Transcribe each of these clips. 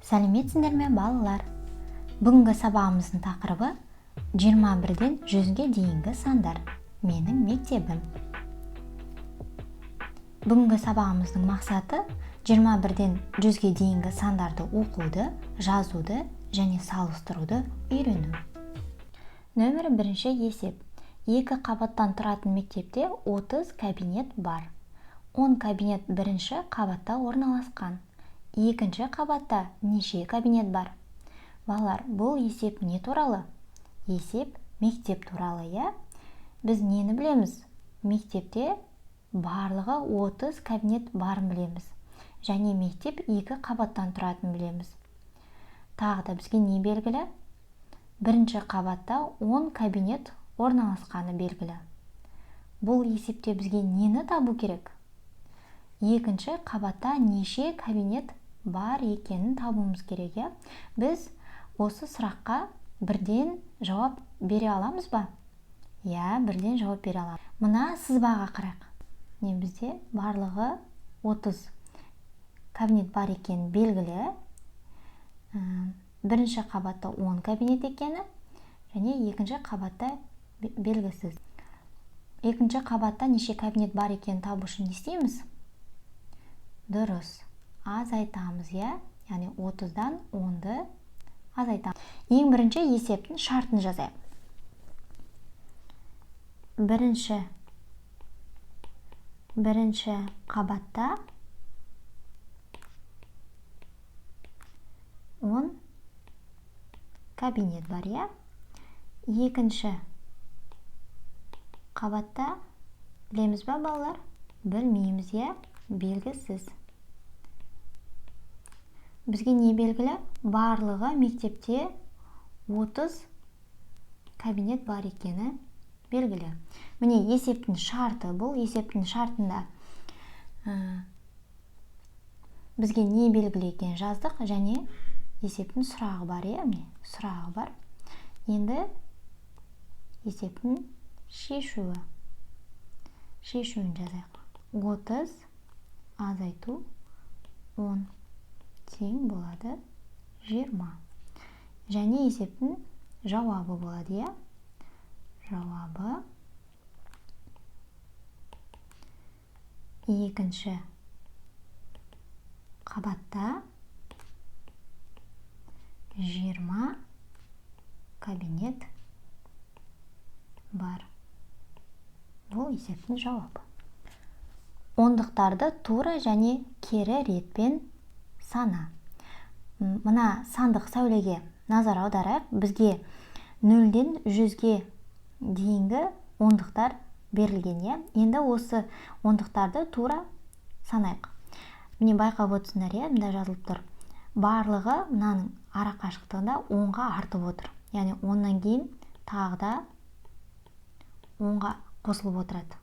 Сәлеметсіңдер ме, балалар? Бүгінгі сабағымыздың тақырыбы 21-ден 100-ге дейінгі сандар. Менің мектебім. Бүгінгі сабағымыздың мақсаты 21-ден 100-ге дейінгі сандарды оқуды, жазуды және салыстыруды үйрену. Нөмірі бірінші есеп. Екі қабаттан тұратын мектепте 30 кабинет бар. 10 кабинет бірінші қабатта орналасқан. Екінші қабатта неше кабинет бар? Балалар, бұл есеп не туралы? Есеп мектеп туралы, иә? Біз нені білеміз? Мектепте барлығы 30 кабинет барын білеміз. Және мектеп екі қабаттан тұратынын білеміз. Тағы да бізге не белгілі? Бірінші қабатта 10 кабинет орналасқаны белгілі. Бұл есепте бізге нені табу керек? Екінші қабатта неше кабинет бар екенін табуымыз керек, иә? Біз осы сұраққа бірден жауап бере аламыз ба? Иә, бірден жауап бере аламыз. Мына сызбаға қарайық. Не, бізде барлығы 30 кабинет бар екені белгілі. Бірінші қабатта 10 кабинет екені және екінші қабатта белгісіз. Екінші қабатта неше кабинет бар екенін табу үшін не істейміз? Дұрыс, азайтамыз, иә? Яғни 30-дан 10-ды азайтамыз. Ең бірінші есептің шартын жазайық. Бірінші қабатта 10 кабинет бар, иә? Екінші қабатта білеміз ба, балалар? Білмейміз, иә? Белгісіз. Бізге не белгілі? Барлығы мектепте 30 кабинет бар екені белгілі. Міне есептің шарты бұл. Есептің шартында бізге не белгілі екенін жаздық және есептің сұрағы бар, иә? Міне сұрағы бар. Енді есептің шешуі. Шешуін жазайық. 30 азайту 10 тең болады 20. Және есептің жауабы болады, иә? Жауабы екінші қабатта 20 кабинет бар. Бұл есептің жауабы. Ондықтарды тура және кері ретпен сана. Мына сандық сәулеге назар аударайық. Бізге 0-ден 100-ге дейінгі ондықтар берілген, иә? Енді осы ондықтарды тура санайық. Міне байқап отырсыңдар, иә? Мында жазылып тұр. Барлығы мынаның ара қашықтығында 10-ға артып отыр. Яғни 10-нан кейін тағы да 10-ға қосылып отырады.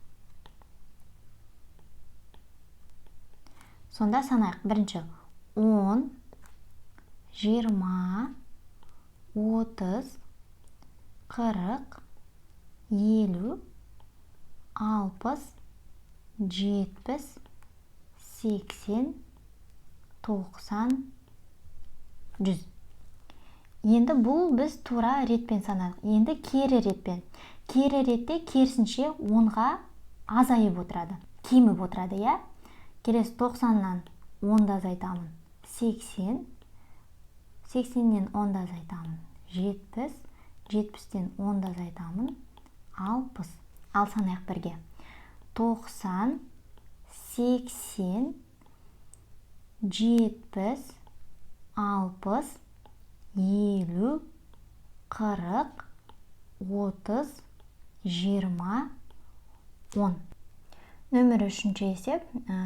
Сонда санайық. Бірінші 10, 20, 30, 40, 50, 60, 70, 80, 90, 100. Енді бұл біз тура ретпен санадық. Енді кері ретпен. Кері ретте керісінше 10-ға азайып отырады, кеміп отырады, иә? Келесі 90-нан 10-ды азайтамын. 80, 80-нен 10-ды азайтамын. 70, 70-тен 10-ды азайтамын. 60. Ал санайық бірге. 90, 80, 70, 60, 50, 40, 30, 20, 10. Нөмірі үшінші есеп.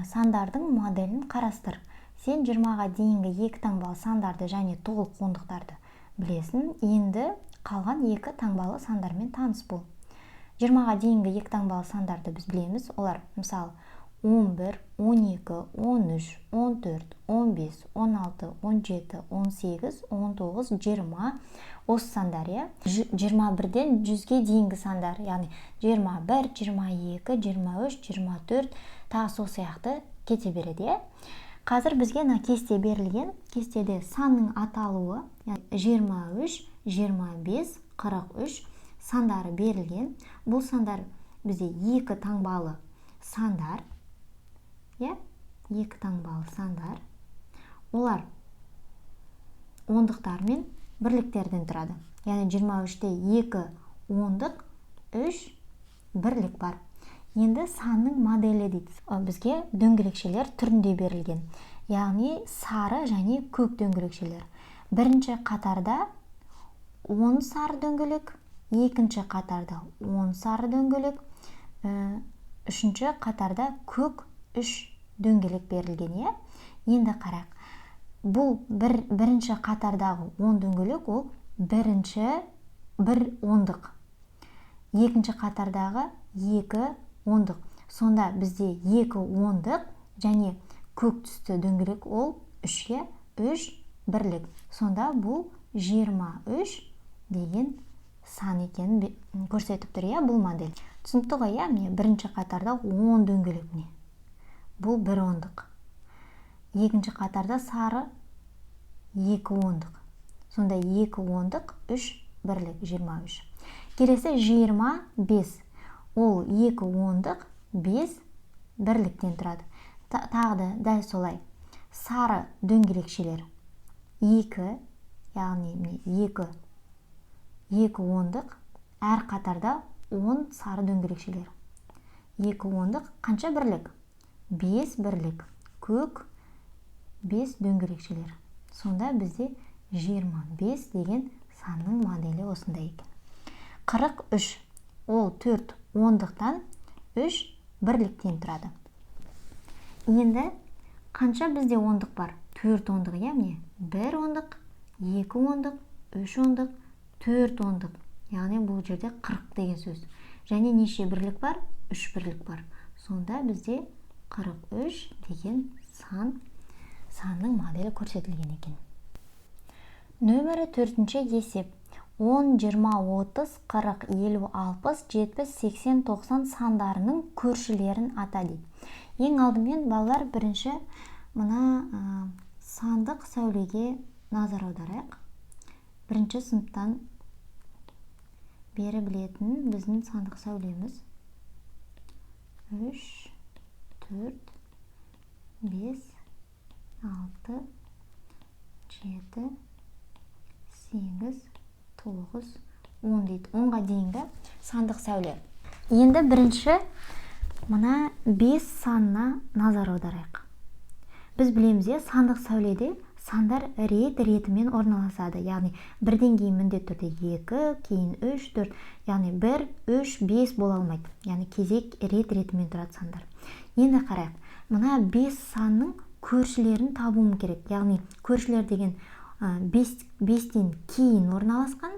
Сандардың моделін қарастыр. Сен 20-ға дейінгі екі таңбалы сандарды және толық ондықтарды білесің. Енді қалған екі таңбалы сандармен таныс бол. 20-ға дейінгі екі таңбалы сандарды біз білеміз. Олар, мысалы, 11, 12, 13, 14, 15, 16, 17, 18, 19, 20. Осы сандар, иә? 21-ден 100-ге дейінгі сандар, яғни 21, 22, 23, 24, тағы сол сияқты кете береді, иә? Қазір бізге мына кесте берілген. Кестеде санның аталуы, 23, 25, 43 сандары берілген. Бұл сандар бізде екі таңбалы сандар. Иә, екі таңбалы сандар. Олар ондықтар мен бірліктерден тұрады. Яғни 23-те 2 ондық, 3 бірлік бар. Енді санның моделі дейді. Бізге дөңгелекшелер түрінде берілген. Яғни сары және көк дөңгелекшелер. Бірінші қатарда 10 сары дөңгелек, екінші қатарда 10 сары дөңгелек, үшінші қатарда көк 3 дөңгелек берілген, иә? Енді қарайық. Бұл бірінші қатардағы 10 дөңгелек, ол бірінші бір ондық. Екінші қатардағы 2 ондық. Сонда бізде 2 ондық және көк түсті дөңгелек ол 3-ке 3 бірлік. Сонда бұл 23 деген сан екенін көрсетіп тұр, иә, бұл модель. Түсінікті ғой, иә? Міне, бірінші қатарда 10 дөңгелек, міне. Бұл бір ондық. Екінші қатарда сары 2 ондық. Сонда 2 ондық, 3 бірлік, 23. Келесі 25. Ол 2 ондық, 5 бірліктен тұрады. Тағы да дәл солай. Сары дөңгелекшелер 2, яғни міне 2 ондық, әр қатарда 10 сары дөңгелекшелер. 2 ондық қанша бірлік? 5 бірлік. Көк 5 дөңгелекшелер. Сонда бізде 25 деген санның моделі осындай екен. 43. Ол 4 ондықтан 3 бірліктен тұрады. Енді қанша бізде ондық бар? 4 ондық, иә, міне. 1 ондық, 2 ондық, 3 ондық, 4 ондық. Яғни бұл жерде 40 деген сөз. Және неше бірлік бар? 3 бірлік бар. Сонда бізде 43 деген санның моделі көрсетілген екен. Нөмірі 4-ші есеп. 10, 20, 30, 40, 50, 60, 70, 80, 90 сандарының көршілерін ата дейді. Ең алдымен балалар бірінші мына сандық сәулеге назар аударайық. Бірінші сыныптан бері білетін біздің сандық сәулеміз. 3, 4, 5, 6, 7, 8, 9, 10 дейді. 10-ға дейінгі сандық сәуле. Енді бірінші мына 5 санына назар аударайық. Біз білеміз, сандық сәуледе сандар рет-ретімен орналасады. Яғни бірден кейін міндетті түрде 2, кейін 3, 4, яғни 1, 3, 5 бола алмайды. Яғни кезек рет-ретімен тұрады сандар. Енді қарайық. Мына 5 санның көршілерін табуым керек. Яғни көршілер деген 5-тен кейін орналасқан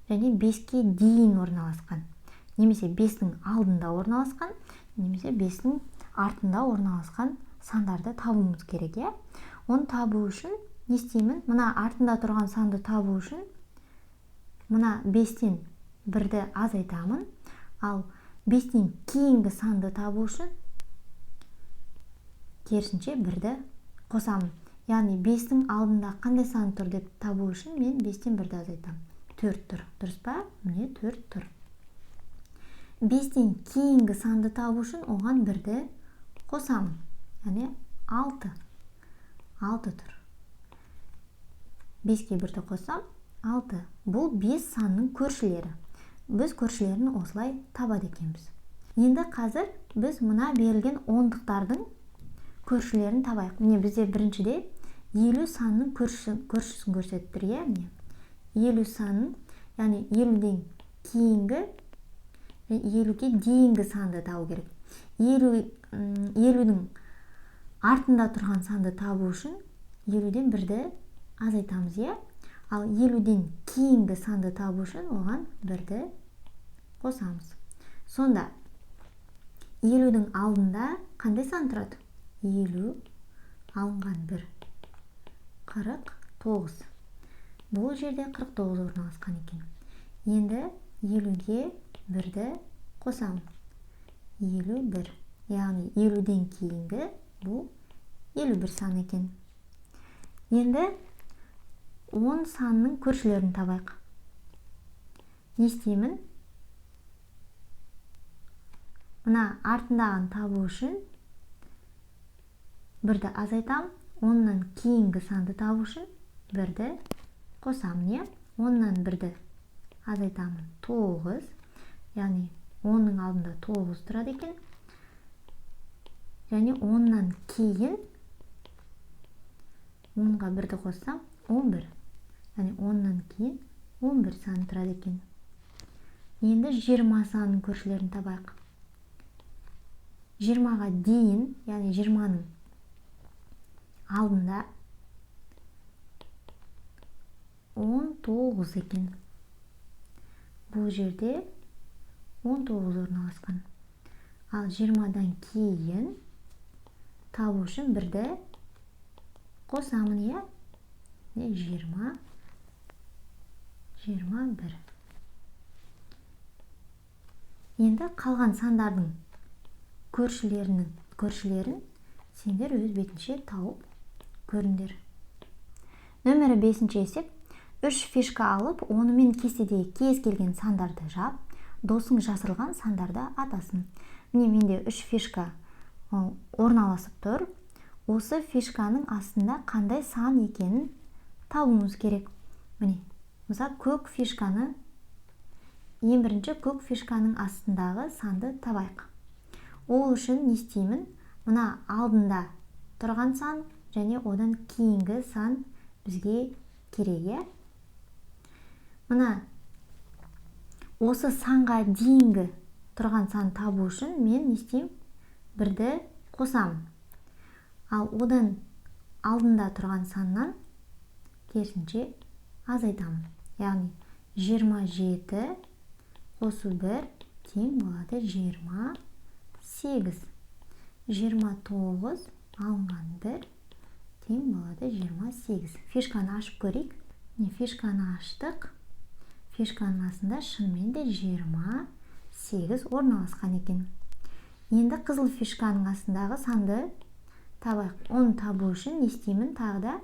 және 5-ке дейін орналасқан. Немесе 5-тің алдында орналасқан, немесе 5-тің артында орналасқан сандарды табуымыз керек, иә? Оны табу үшін не істеймін? Мына артында тұрған санды табу үшін мына 5-тен 1-ді азайтамын, ал 5-тен кейінгі санды табу үшін керісінше 1-ді қосамын. Яғни 5-тің алдында қандай сан тұр деп табу үшін мен 5-тен 1-ді азайтамын. 4 тұр. Дұрыс па? Міне 4 тұр. 5-тен кейінгі санды табу үшін оған 1-ді қосамын. Яғни 6. 6 тұр. 5-ке 1-ді қоссам 6. Бұл 5 санның көршілері. Біз көршілерін осылай табады екенбіз. Енді қазір біз мына берілген ондықтардың көршілерін табайық. Міне бізде біріншіде 50 санның көршісін көрсетіп тұр, иә, міне. 50 санын, яғни 50-ден кейінгі, 50-ге дейінгі санды табу керек. 50-дің артында тұрған санды табу үшін 50-ден 1-ді азайтамыз, иә? Ал 50-ден кейінгі санды табу үшін оған 1-ді қосамыз. Сонда 50-дің алдында қандай сан тұрады? 50 алынған 1, 49. Бұл жерде 49 орналасқан екен. Енді 50-ге 1-ді қосамын. 51. Яғни 50-ден кейінгі бұл 51 саны екен. Енді 10 санының көршілерін табайық. Не істеймін? Мына артындағын табу үшін 1-ді азайтам, 10-нан кейінгі санды табу үшін 1-ді қосамын, иә? 10-нан 1-ді азайтамын 9, яғни 10-ның алдында 9 тұрады екен. Және 10-нан кейін 10-ға 1-ді қоссам 11. Яғни 10-нан кейін 11 саны тұрады екен. Енді 20 санының көршілерін табайық. 20-ға дейін, яғни 20-ның алдында 19 екен. Бұл жерде 19 орналасқан. Ал 20-дан кейін табу үшін 1-ді қосамын, иә? 20, 21. Енді қалған сандардың көршілерін сендер өз бетінше тауып көріңдер. Нөмірі 5-ші есеп. 3 фишка алып, онымен кестедегі кез келген сандарды жап, досың жасырылған сандарды атасын. Міне, менде 3 фишка орналасып тұр. Осы фишканың астында қандай сан екенін табуымыз керек. Міне, мысалы, көк фишканы, ең бірінші көк фишканың астындағы санды табайық. Ол үшін не істеймін? Мына алдында тұрған сан және одан кейінгі сан бізге керек, иә? Мына осы санға дейінгі тұрған сан табу үшін мен не істеймін? 1-ді қосамын. Ал одан алдында тұрған саннан керісінше азайтамын. Яғни 27 қосу 1 тең болады 28. 29 алынған 1 тең болады 28. Фишканы ашып көрейік. Міне, фишканы аштық. Фишканың астында шынымен де 28 орналасқан екен. Енді қызыл фишканың астындағы санды табайық. Оны табу үшін не істеймін? Тағы да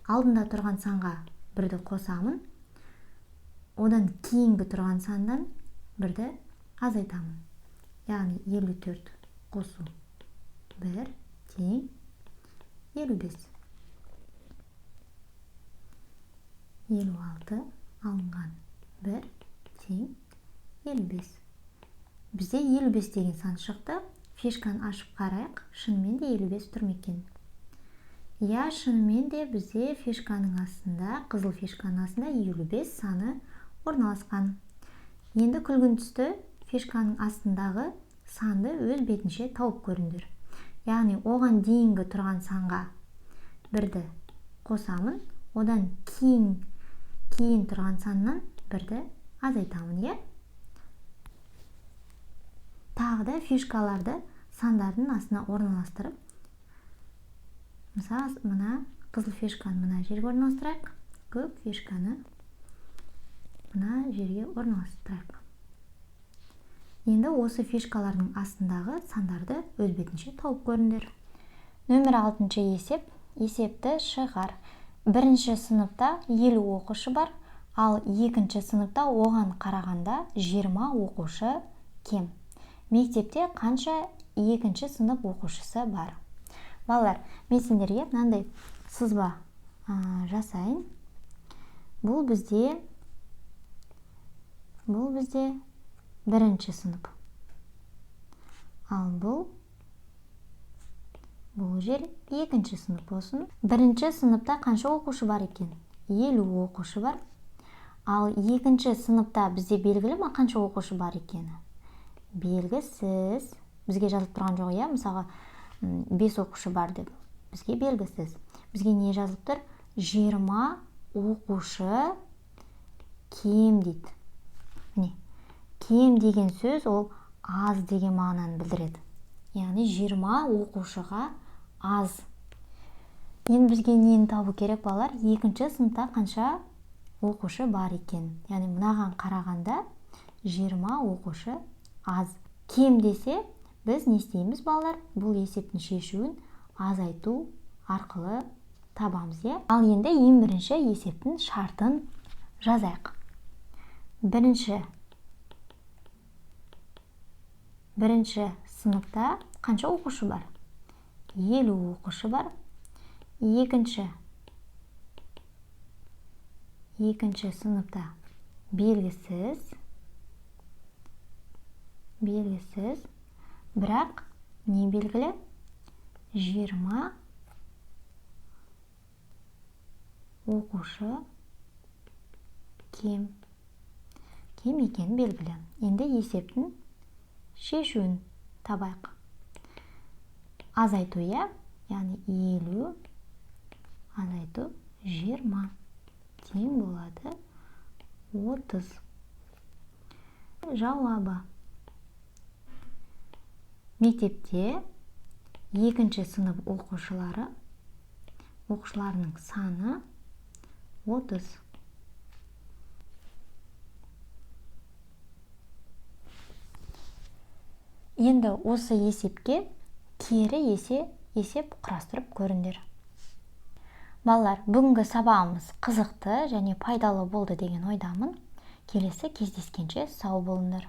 алдында тұрған санға 1-ді қосамын. Одан кейінгі тұрған сандан 1-ді азайтамын. Яғни 54 қосу 1 тең 55. 56 алынған 1 тең 55. Бізде 55 деген сан шықты. Фишканы ашып қарайық, шынымен де 55 тұр ма екен? Иә, шынымен де бізде фишканың астында, қызыл фишканың астында 55 саны орналасқан. Енді күлгін түсті фишканың астындағы санды өз бетінше тауып көріңдер. Яғни оған дейінгі тұрған санға 1-ді қосамын, одан кейін тұрған саннан 1-ді азайтамын, иә? Тағы да фишкаларды сандардың астына орналастырып, мысалы, мына қызыл фишканы мына жерге орналастырайық, көк фишканы мына жерге орналастырайық. Енді осы фишкалардың астындағы сандарды өз бетінше тауып көріңдер. Нөмір 6-шы есеп. Есепті шығар. Бірінші сыныпта 50 оқушы бар, ал екінші сыныпта оған қарағанда 20 оқушы кем. Мектепте қанша екінші сынып оқушысы бар? Балалар, мен сендерге мынандай сызба жасайын. Бұл бізде бірінші сынып. Ал бұл жер екінші сынып болсын. Бірінші сыныпта қанша оқушы бар екен? 50 оқушы бар. Ал екінші сыныпта бізде белгілі ма қанша оқушы бар екені? Белгісіз. Бізге жазылып тұрған жоқ, иә? Мысалға, 5 оқушы бар деп. Бізге белгісіз. Бізге не жазылып тұр? 20 оқушы кем дейді. Міне, кем деген сөз ол аз деген мағынаны білдіреді. Яғни 20 оқушыға аз. Енді бізге нені табу керек, балалар? Екінші сыныпта қанша оқушы бар екен? Яғни мынаған қарағанда 20 оқушы аз. Кем десе, біз не істейміз, балалар? Бұл есептің шешуін Азайту арқылы табамыз, иә? Ал енді ең бірінші есептің шартын жазайық. Бірінші сыныпта қанша оқушы бар? 50 оқушы бар. Екінші сыныпта белгісіз, бірақ не белгілі? 20 оқушы кем екені белгілі. Енді есептің шешуін табайық. Азайту, иә? Яғни 50 азайту 20 тең болады 30. Жауабы. Мектепте екінші сынып оқушыларының саны 30. Енді осы есепке кері есеп құрастырып көріңдер. Балалар, бүгінгі сабағымыз қызықты және пайдалы болды деген ойдамын. Келесі кездескенше сау болыңдар.